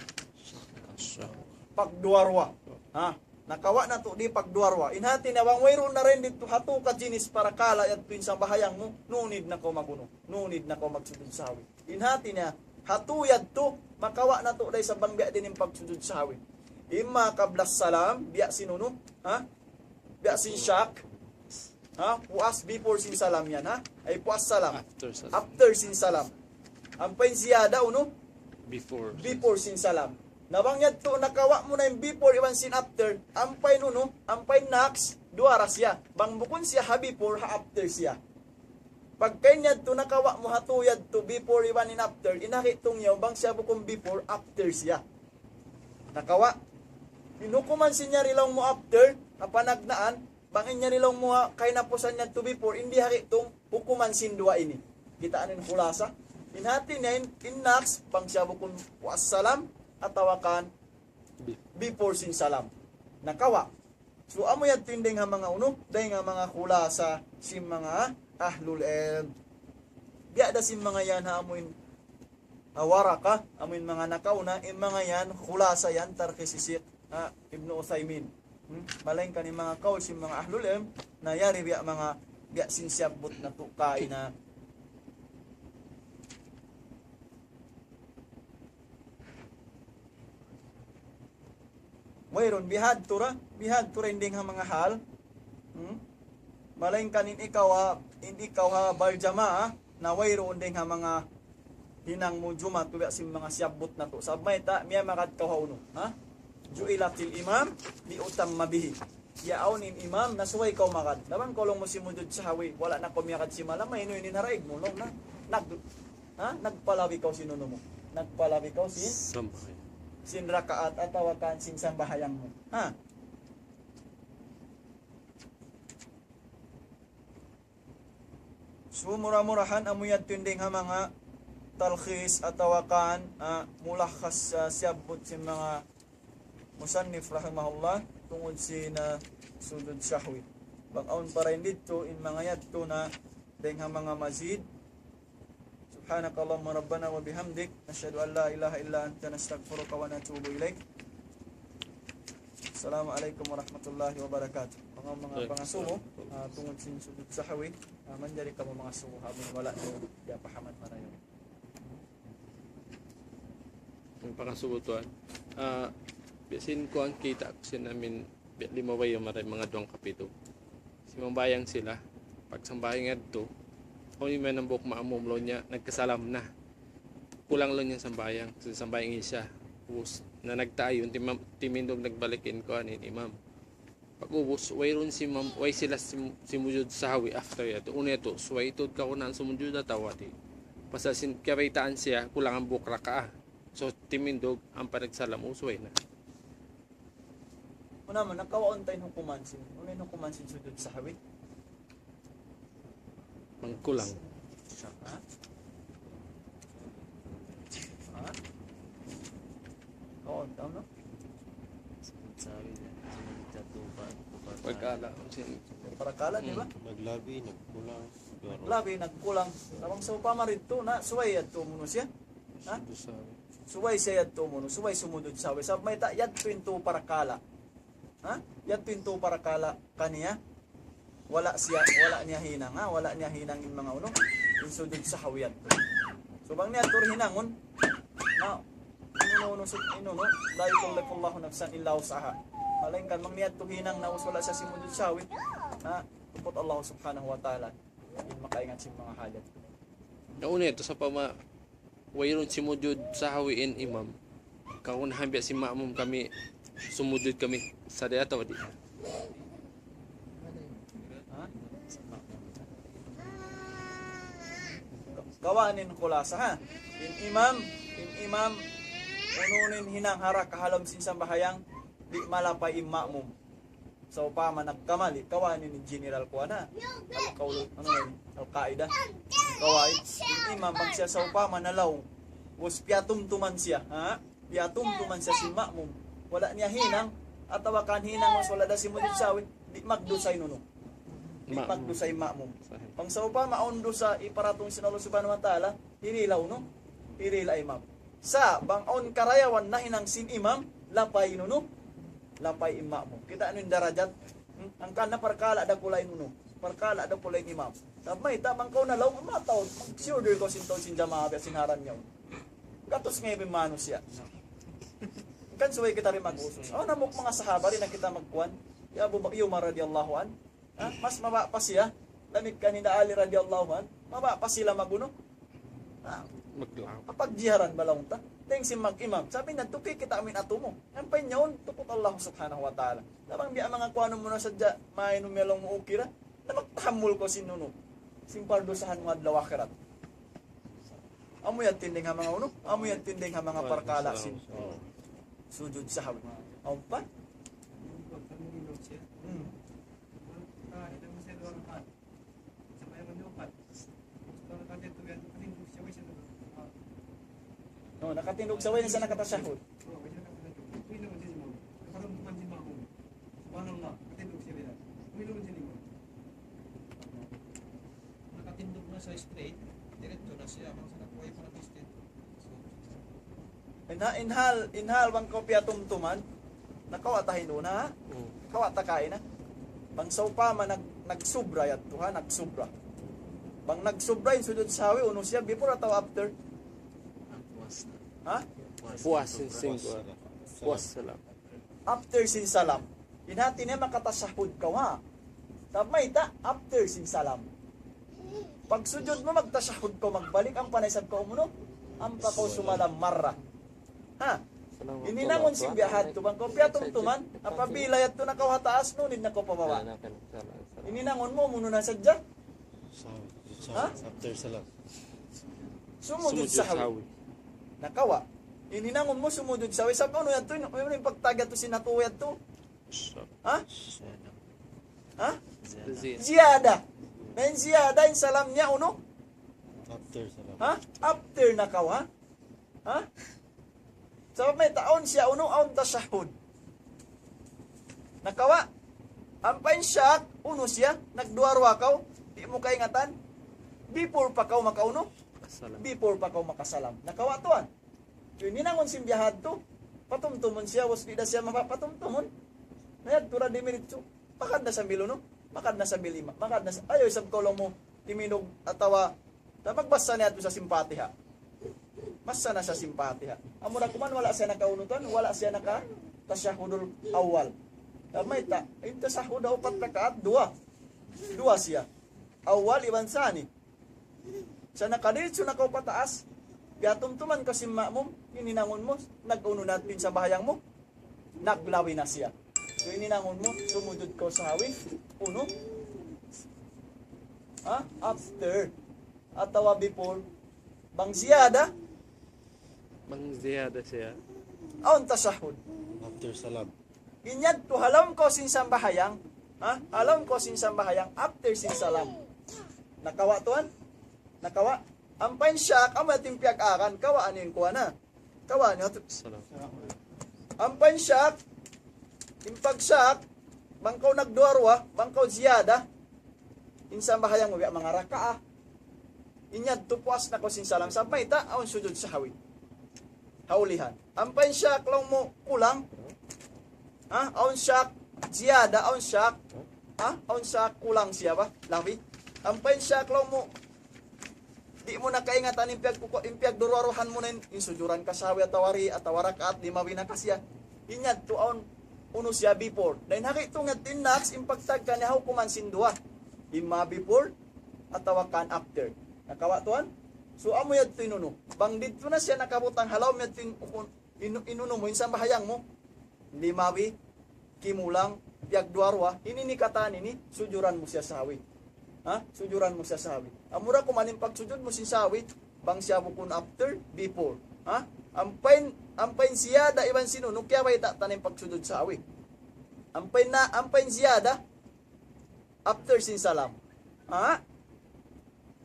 Pagduwa-ruwa. Ha? Nakawa' natu' di pagduwa-ruwa. In hati niya bang wayruun na dayng didtu ha tū ka jinis parakala' yadtu in sambahayang mu, nunid na kaw magunu. Nunid na kaw magsujud sahawi. In hati niya, ha tū yadtu, makawa' natu' da isab bang biya' diin in pagsujud sahawi. Imma qabla salam, biya' sin unu, ha? Biya' sin shak. Ha? Puas before sin salam yan, ha? Ay, puas salam. After salam. After sin salam. Ampa in ziyada unu? Before. Before sin salam. Na bang yadtu nakawa' mu na in before iban sin after, ampa in unu, ampa in naqs, duwa ra siya. Bang bukun siya ha before, ha after siya. Pagka in yadtu nakawa' mu ha tū yadtu, before iban in after, in ha kitung yaun bang siya bukun before, after siya. Nakawa'. In hukuman sin yari laung mu after, ha panagnaan, bang in yari laung mu ha kahinapusan yadtu before, in di ha kitung, hukuman sin duwa ini. Kitaa niyu in khulasa. In hati niya in, in naqs, bang siya bukun puas salam, atawa kan before sin salam. Nakawa'. So, amu yadtu in dayng ha manga unu, dayng ha manga khulasa sin manga ahlul ilm. Biya' da sin manga yan ha amu in, ha, waraka, amu in manga nakauna, in manga yan, khulasa yan, tarikh hi Shaykh, ha, Ibn Uthaymin. Hmm? Malaingkan in manga kaul sin manga ahlul ilm, na yari biya' manga, biya' sin siyabbut natu' kaina. Wayruun, bihadtu ra, bihadtu ra in dayng ha manga hal. Hmm? Malaingkan in ikaw ha, in ikaw ha barjamaah, na wayruun dayn ha manga hinang mu jumatu biya' sin manga siyabbut natu'. Sabab mayta', miyamagad kaw ha unu, ha? جعل الإمام ليؤتم به. Yaun in imam, na subay kaw magad. Laban kaw laung mu simujud sahwi, wala' na kaw miyagad simalam, mayta' inu in ha daig mu, laung na. Nag-, ha? Nagpalabi kaw sin unu mu. Nagpalabi kaw sin, Sambahayang. Sin rakaat atawa kan sin sambahayang mu. Ha? So, mura-murahan, amu yadtu in dayn ha manga talkhis atawa kan, ah, mulakhas, ah, siyabbut sin manga musannif rahimahullah, tungud sin, ah, sujud sahwi. Bang awn pa dayn didtu, in manga yadtu na dayn ha manga mazid. سبحانك اللهم ربنا وبحمدك، نشهد أن لا إله إلا أنت، نستغفرك ونتوب إليك. السلام عليكم ورحمة الله وبركاته. Manga, manga pangasubu, ah, tungud sin sujud sahwi, ah, manjari kamu mangasubu, ha, amun wala' niyu diya pahaman marayaw. In pangasubu tuwan. Ah, biya' sin kuwan kita' ku sin amin, biya' lima bayu marayaw manga duwang kapitu. Simambahayang sila, pagsambahayang yadtu, awn in hambuuk ma'mum laung niya, nagkasalam na. Kulang laung niya sambahayang, sambahayang isya. Ubus, na nagtaayun, timam-, timindug nagbalik in kuwan in imam. Pag-ubus, wayruun si mam-, way sila sim-, simujud sahwi after yadtu. Unu yadtu, subay tuud kaw na sumujud atawa di'. Pasal sin, kiyaritaan siya, kulang hambuuk rakaat. So, timindug, ampa nagsalam, ubus way na. Unu man, nakawaun ta in hukuman sin, unu in hukuman sin sujud sahwi? Mangkulang. Ha? Ha? Kawaun ta, no? Sabi niya, sujud sa tupa, tupa. Pagkala, sin- Parakala, di ba? Naglabi, nagkulang. Naglabi, nagkulang. Laung sawpama didtu, na, subay yadtu munu siya. Ha? Subay siya yadtu munu, subay sumujud sahwi. Sabab mayta', yadtu in tū parakala'. Ha? Yadtu in tū parakala' kaniya. Wala' siya, wala' niya hinang, ha? Wala' niya hinang in manga unu, in sujud sahwi yadtu. So, bang niya tur hinangun, na, in unu, unu, su-, in unu, لا يكلف الله نفسا إلا وسعها. Malaingkan bang niya tur hinang na ubus wala' siya simujud sahwi. Ha? Tuput Allah subhanahu wa ta'ala in makaingat sin manga hajat. Na unu yadtu, sawpama wayruun simujud sahwi in imam. Kagunahan biya' sin ma'mum kami, sumujud kami sadja atawa di'. Ha? Kawaan in khulasa, ha? In imam, in imam, unu in hinang ha rakaat ha lawm sin sambahayang, di' malapay in ma'mum. Sawpama nagkamali, kawaan in general kuwan, ha? Al-qawl, unu yan? Al-qaida. Kawaid. In imam bang siya sawpama nalaung, ubus piyatumtuman siya, ha? Piyatumtuman siya sin ma'mum. Wala' niya hinang, atawa kan hinang ubus wala' da simujud sahwi, di' magdusa in unu. Di' magdusa in ma'mum. Sahih. Bang sawpama awn dusa hiparatung sin Allah subhanahu wa ta'ala, hirihil unu? Hirihil imam. Sa' bang awn karayawan nahinang sin imam, lapay in unu? Lapay in ma'mum. Kitaa niyu in darajat. Hmm? Hangkan na parkala' dakula' in unu? Parkala' dakula' in imam. Sabab mayta', bang kaw nalaung, mataud, mag-order kaw sin tau sin jamaa, biya' sin haran niya. Gatus ngaibu in manusiya'. Hangkan subay kita di' mag-usus. Awn hambuuk manga sahaba di' na kita magkuwan. Hi Abu Ba-, Umar radiyallahu anhu. Ha? Mas mabaya' pa siya, damikkiyan hinda Ali radiyallahu anhu, mabaya' pa sila mag-unu? Ha? Maglaw. Kapagjiharan ba laung ta? Dayng sin mag-imam. Sabi niya, "Tuki kita amin atu mu." Yan pa in yaun, tuput Allah subhanahu wa ta'ala. Tabang biya' manga kuwanun mu na sadja, mainum ya laung mu ukira, na magtahammul kaw sin unu? Sin pardusahan mu adlaw akhirat. Amu yan tinding ha manga unu? Amu yan tinding ha manga parkala' sin sujud sahwi. Awn pa? Hmm. No, nakatindug sa way na sa nakatashahhud. Nakatindug na sa straight, diretso na siya. Bang sa nakuha yung parang straight. In ha-, in hal, in hal bang kaw piyatumtuman, nakawa' ta hindu na, ha? Hmm. Kawa' ta kaina. Bang sawpama nag-, nagsubra yadtu, ha? Nagsubra. Bang nagsubra in sujud sahwi, unu siya, before atawa after? Puas. Ha? Puas sin, sin, puas salam. After sin salam. In hati niya makatashahhud kaw, ha? Sabab mayta', after sin salam. Pagsujud mu, magtashahhud kaw magbalik, ampa na isab kaw umunu, ampa kaw sumalam marra. Ha? Ini hinangun sin biya' hadtu, bang kaw piyatumtuman, apabila yadtu na kaw ha taas, nunid na kaw pa baba'. Ini hinangun mu, umunu na sadja. Sa-, sa-, Ha? After salam. Sumujud sahwi. Nakawa'. Ini hinangun mu sumujud sahwi. Sabab unu yadtu, unu, unu in pagtawag yadtu sin nakawa' yadtu? Ha? Ha? Ziyada. Na in ziyada, in salam niya, unu? After salam. Ha? After nakawa'. Ha? Sabab mayta', awn siya unu, awn tashahhud. Nakawa'. Ampa in shak, unu siya, nagduwa-ruwa kaw, di' mu kaingatan. Before pa kaw makaunu? Makasalam. Before pa kaw makasalam. Nakawa' tuwan. Yun, hinangun sin biya' hadtu. Patumtumun siya, was di' da siya mapapatumtumun. Na yadtu ra dimiritsu. Makad na sambil unu? Makad na sambil lima. Makad na sa-, ayaw isab kaw laung mu, timindug atawa, ta magbasa na yadtu sa sin Fatiha. Masa na sa sin Fatiha. Amura kuman wala' siya nakaunutan, wala' siya naka tashahhudul awwal. Sabab mayta', in tashahhud upat rakaat, duwa. Duwa siya. Awwal iban sani. Sa' nakadiritsu na kaw pataas, piyatumtuman kaw sin ma'mum, in hinangun mu, nag-unu na in sambahayang mu, naglabi na siya. So, in hinangun mu, sumujud kaw sahwi, unu? Ha? After. Atawa before. Bang ziyada? Bang ziyada siya. Awn tashahhud. After salam. In yadtu ha lawm kaw sin sambahayang, ha? Ha lawm kaw sin sambahayang, after sin salam. Nakawa' tuwan? Nakawa'? Ampa in shak, amu yadtu in piyag-aran, kawaa niyu in kuwan na. Kawaa niyu yadtu. Salam. Ampa in shak, in pag-shak, bang kaw nagduwa-ruwa, bang kaw ziyada, in sambahayang mu biya' manga rakaat. In yadtu puas na kaw sin salam, sabab mayta', awn sujud sahwi. Ha ulihan. Ampa in shak laung mu kulang. Ha? Awn shak ziyada, awn shak. Ha? Awn shak kulang siya ba? Labi. Ampa in shak laung mu, di' mu na kaingatan in piyag-, in piyagduwa-ruwahan mu na in, in sujuran ka sahwi atawa di', atawa rakaat, di' mawi na ka siya. In yadtu awn unu siya before. Na in hagi tungud in naqs, in pagtagka niya ha hukuman sin duwa. Imma before, atawa kan after. Nakawa' tuwan? So, amu yadtu in unu. Bang didtu na siya nakabutang ha lawm yadtu in ukun, in, in unu mu, in sambahayang mu. Di' mawi, kimulang, piyagduwa-ruwa, ini in katan ini, sujuran mu siya sahwi. Ha? Sujuran mu siya sahwi. Amura kuman in pagsujud mu sin sahwi, bang siya bukun after, before. Ha? Ampa in, ampa in ziyada iban sin unu, kiyabayta' ta na in pagsujud sahwi. Ampa in na, ampa in ziyada, after sin salam. Ha?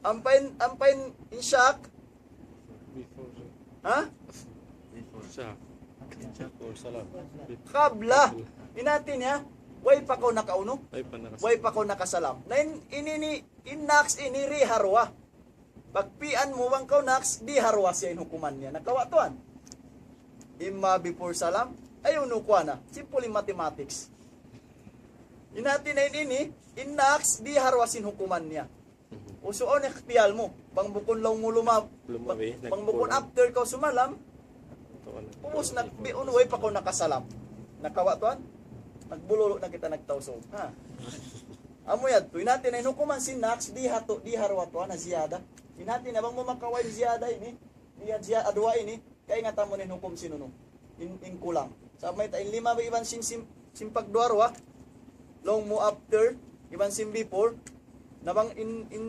Ampa in, ampa in, in shak. Before. Ha? Before. Shak. Before salam. Qabla. In hati niya, way pa kaw nakaunu? Way pa nakasalam. Way pa kaw nakasalam. Na in, in, ini, in naqs ini di' ha duwa. Pagpian mu bang kaw naqs, di' ha duwa siya in hukuman niya. Nakawa' tuwan? Imma before salam, ay unu kuwan na. Simple in mathematics. In hati na in ini, in naqs, di' ha duwa sin hukuman niya. Usuun ikhtiyar mu. Bang bukun laung mu luma-, lumabi, bang, bang bukun nagkulang. After kaw sumalam, ubus na, bi-, unu, way pa kaw nakasalam. Nakawa' tuwan? Nagbululu na kita nagtausug. Ha? Amu yadtu. In hati na in hukuman sin naqs, di' ha tu-, di' ha duwa tuwan, ha ziyada. In hati na bang mu makawa' in ziyada ini, di' ha ziya-, ha duwa ini, kaingatan mu na in hukum sin unu. In, in kulang. Sabab mayta', in lima ba iban sin, sin, sin pagduwa-ruwa, laung mu after, iban sin before, na bang in, in,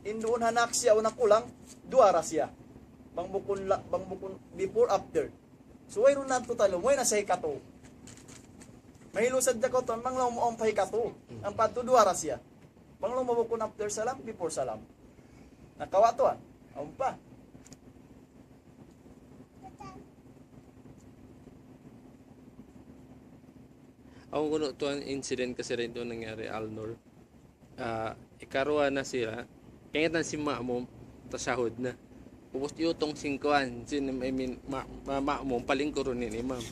in duun ha naqs siya, unu kulang, duwa ra siya. Bang bukun la, bang bukun before, after. So, wayruun na total, way na sa hikatu. Mahilu sadja kaw tuwan, bang laung mu awn pa hikatu. Ampa yadtu duwa ra siya. Bang laung mu bukun after salam, before salam. Nakawa' tuwan? Awn pa. Awn kunu' tuwan incident kasi rin tuwan nangyari, Alnor. Ah, ikaruwa na sila, kaingatan sin ma'mum, tashahhud na. Ubus iyutung sin kuwan, sin, I mean, ma-, ma-, ma'mum, palingkurun in imam.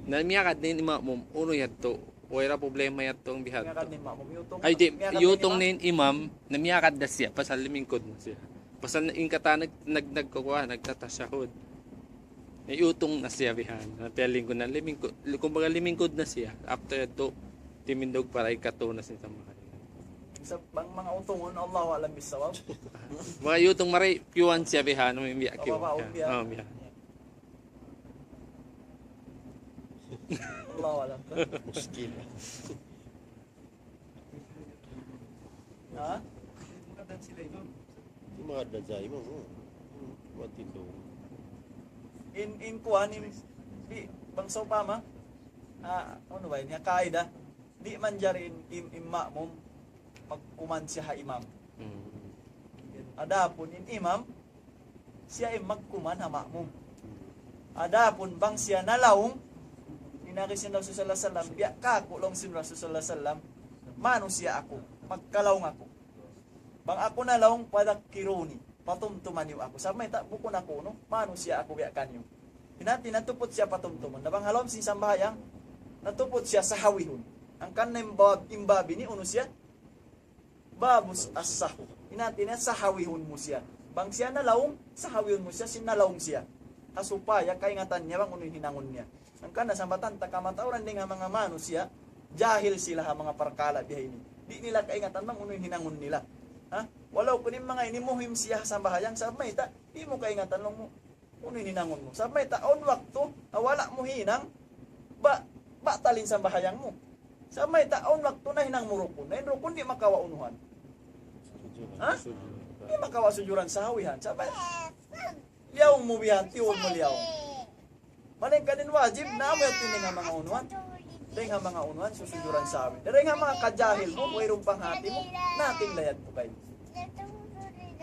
Na miyagad na in ma'mum, unu yadtu, way ra problema yadtu bang bihadtu. Miyagad na in ma'mum, iyutung, ay, di', miyagad na in iyutung imam? Na in imam, na miyagad na siya, pasal limingkud na siya. Pasal in katan nag-, nag-, nagkukuha, nagtatashahhud. Iyutung na siya bihan. Na piyalingkud na, limingkud, kumbaga limingkud na siya. After yadtu, timindug para hikatu na sin sambahayang. Sa' bang manga utungun, Allahu a'lam bissawab. Manga yutung mari, kiyuan siya biha, no, yung biya, kiyuan. Kababaon biya. Oh, biya. Allahu a'lam. Muskil. Ha? Di maganda sa imam, oh. Matindog. In, in kuwan, in, di, bang sawpama, ah, unu ba ini? Kaida. Di' manjari in, in, in ma'mum, magkuman siya ha imam. Hmm. Adapun in imam, siya in magkuman ha ma'mum. Adapun bang siya nalaung, in agi sin Rasul sallallahu alayhi wasallam, biya' kāku' laung sin Rasul sallallahu alayhi wasallam, manusiya' aku, magkalaung aku. Bang aku nalaung, fadhakkiruni, patumtuma niyu aku. Sabab mayta', bukun aku, no? Manusiya' aku biya' kaniyu. Hāti niya natuput siya patumtumun. Na bang ha lawm sin sambahayang, natuput siya sahawihun. Hangkan na in bab, in bab ini unu siya, babus as-sahw. Hāti niya sahawihun mu siya. Bang siya nalaung, sahawihun mu siya, sin nalaung siya. Ha supaya kaingatan niya bang unu in hinangun niya. Hangkan na sambatan ta kamatauran dayn ha manga manusiya', jahil sila ha manga parkala' biya' ini. Di' nila kaingatan bang unu in hinangun nila. Ha? Walaupun in manga ini muhim siya ha sambahayang, sabab mayta', di' mu kaingatan laung mu unu in hinangun mu. Sabab mayta', awn waktu, ha wala' mu hinang, ba, batal in sambahayang mu. Sabab mayta', awn waktu nahinang mu rukun. Na in rukun di' makawa' unuhan. Ha? Di' makawa' sujuran sahawihan. Sabab liyaw mu bihan, tiyuun mu liyaw. Malayngkan in wajib, na amu yadtu dayn ha manga unuhan. Dayn ha manga unuhan, susujuran sawi. Dayn ha manga kajahil mu, wayruun panghati mu, nating layad mu kayu.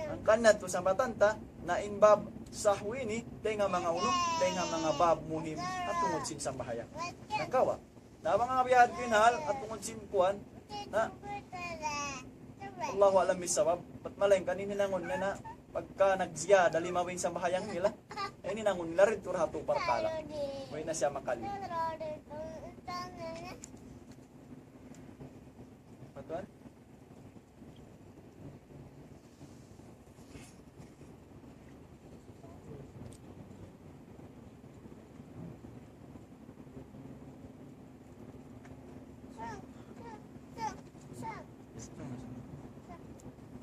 Hangkan na tu sambatan ta, na in bab sahwi ini, dayn ha manga unu, dayn ha manga bab muhim, ha tungud sin sambahayang. Nakawa. Na manga bihadtu in hal, ha tungud sin kuwan, na, Allahu a'lam bissawab, bat malayngkan in hinangun niya na, pagka nagziyada lima in sambahayang nila, in hinangun nila rin tu ha tu parkala'. Way na siya makali. Patuan?